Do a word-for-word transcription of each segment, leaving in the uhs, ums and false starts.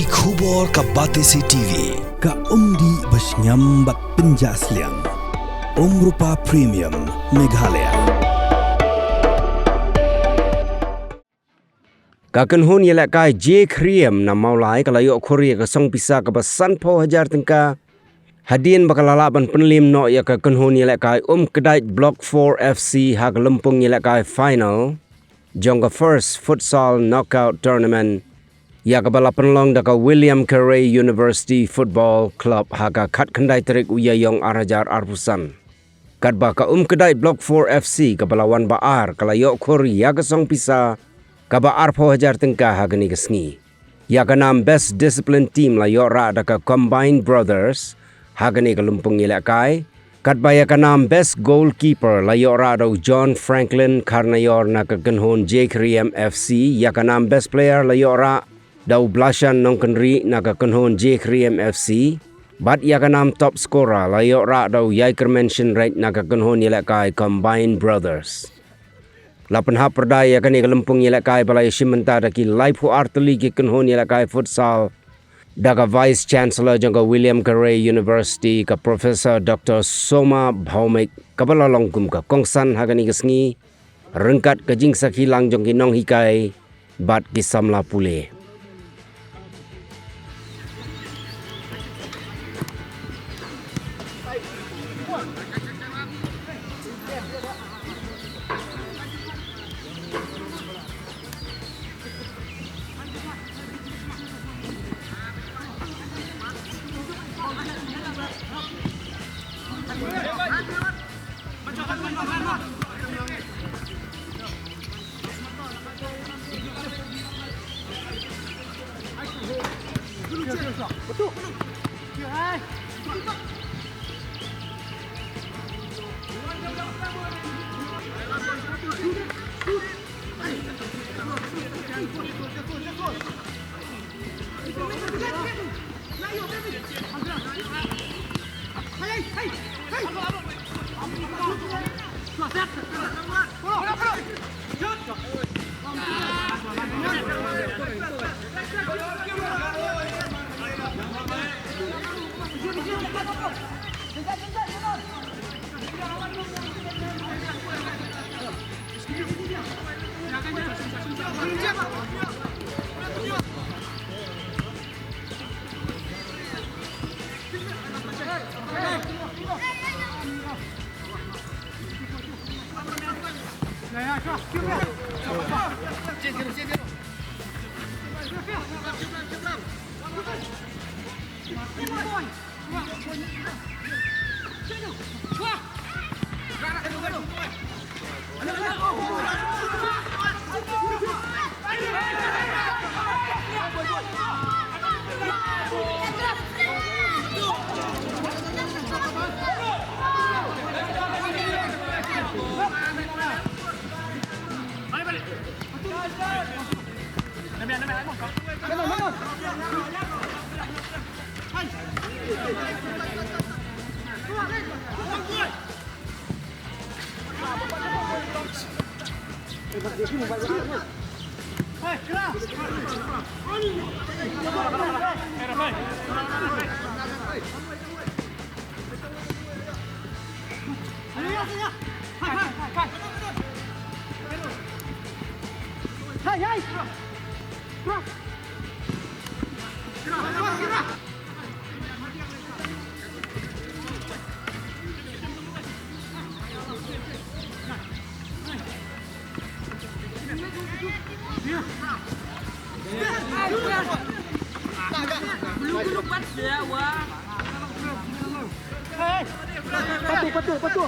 Khubor ka Batesi T V, ka umdih ba shngiam bad pynjah sliang. Umrupa Premium, Meghalaya. Ka kynhun ïalehkai Jade Kyriem na Mawlai ka la ïoh khur ïa ka song pisa kaba sanphew hajar tyngka, hadien ba ka la lah ban pynliem noh ïa ka kynhun ïalehkai Umkdait Block four F C ha ka lympung ïalehkai final jong ka First Futsal Knockout Tournament, ïa kaba la pynlong da ka William Carey University Football Club ha ka khatkhyndai tarik u Ïaïong ar hajar arphew san. Katba ka Umkdait Block four F C kaba la wan ba ar ka la ïoh khur ïa ka song pisa kaba arphew hajar tyngka ha kane ka sngi. Ïa ka nam Best Discipline Team la ïoh rah da ka Combined Brothers ha kane ka lympung ïalehkai. Katba ïa ka nam Best Goalkeeper la ïoh rah da u John Franklin Kharnaior na ka kynhun Jade Kyriem F C, ïa ka nam Best Player la ïoh rah da u Blashan Nongkynrih na ka kynhun Jade Kyriem F C, bad ïa ka nam Top Scorer la ïoh rah da u Ïaikyrmen Shynreit na ka kynhun ïalehkai Combined Brothers. La pynhap pyrda ïa kane ka lympung ïalehkai ba la ïashim bynta da ki laiphew ar tylli ki kynhun ïalehkai futsal da ka Vice Chancellor jong ka William Carey University, ka Professor Doctor Soma Bhaumik, kaba la long kum ka kongsan ha kane ka sngi ryngkat ka jingsakhi lang jong ki nonghikai bad ki samla pule. Patu, patu, patu.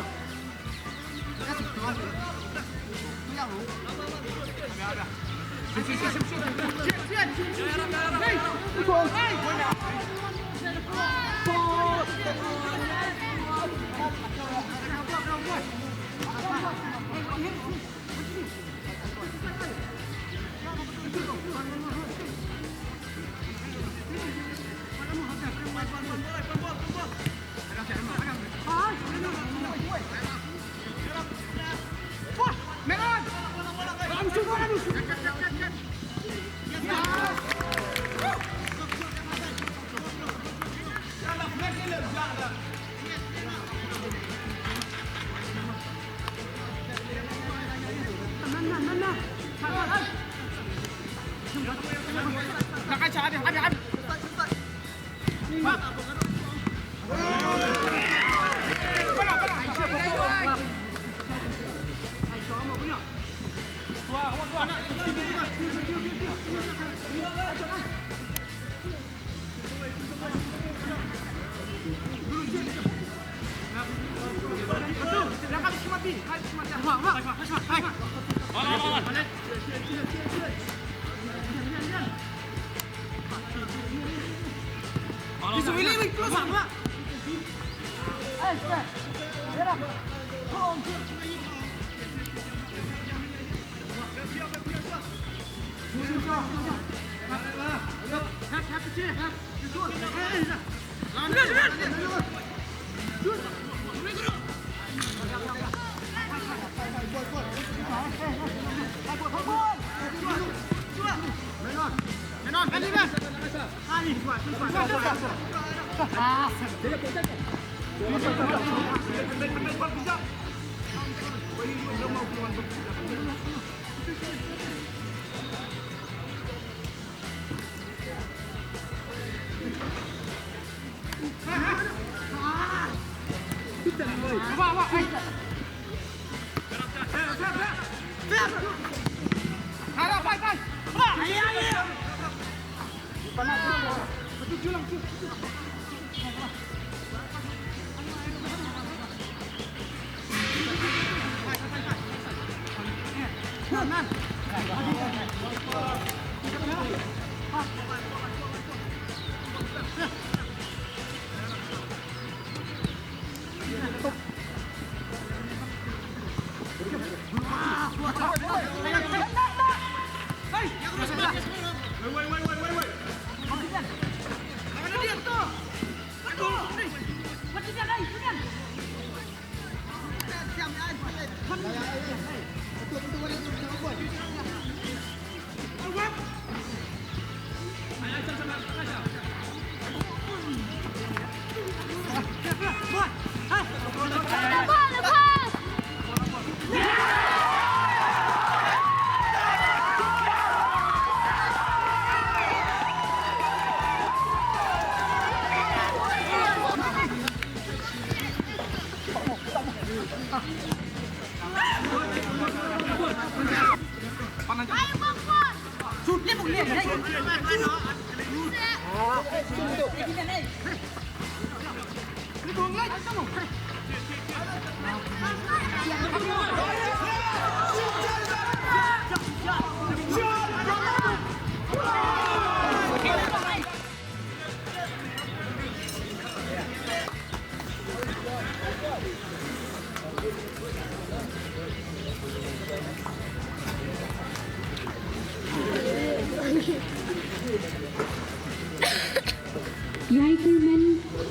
Ïaikyrmen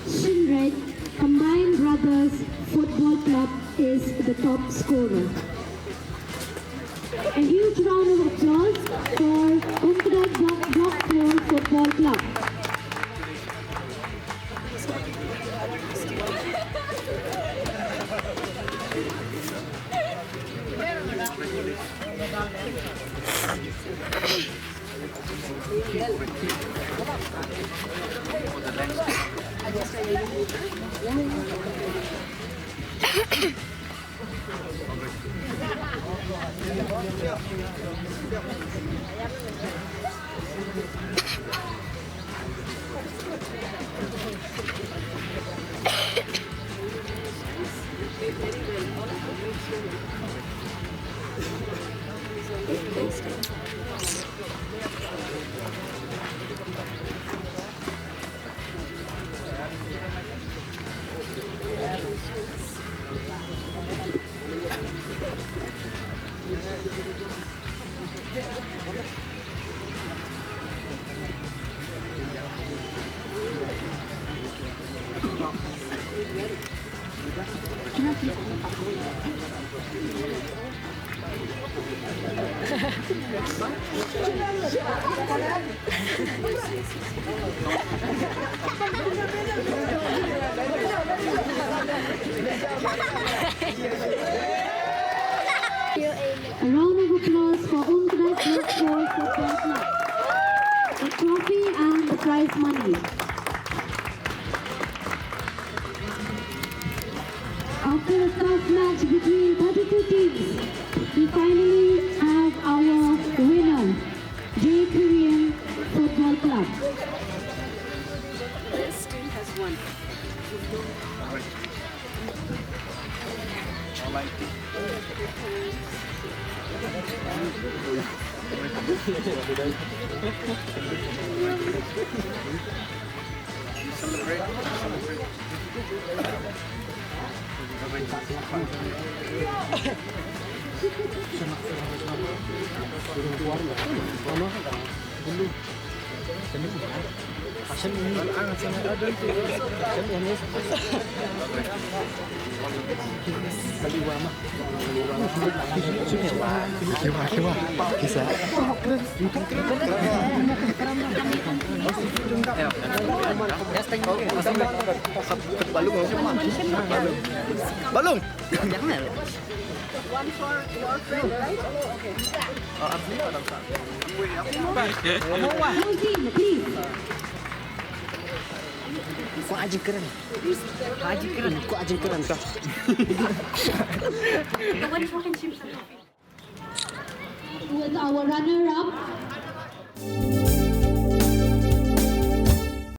Shynreit Combined Brothers Football Club is the top scorer. A huge round of applause for Umkdai Block, Block four Football Club. A round of applause for Umkdai Block four Football Club. Trophy and the prize money. After a tough match between thirty-two teams, we finally have our winner, J Korean Football Club. This team has won. Balung. One for your friend, right? Okay. Rosie, please. Ko aji keren. Aji keren. Ko aji keren ka. With our runner-up.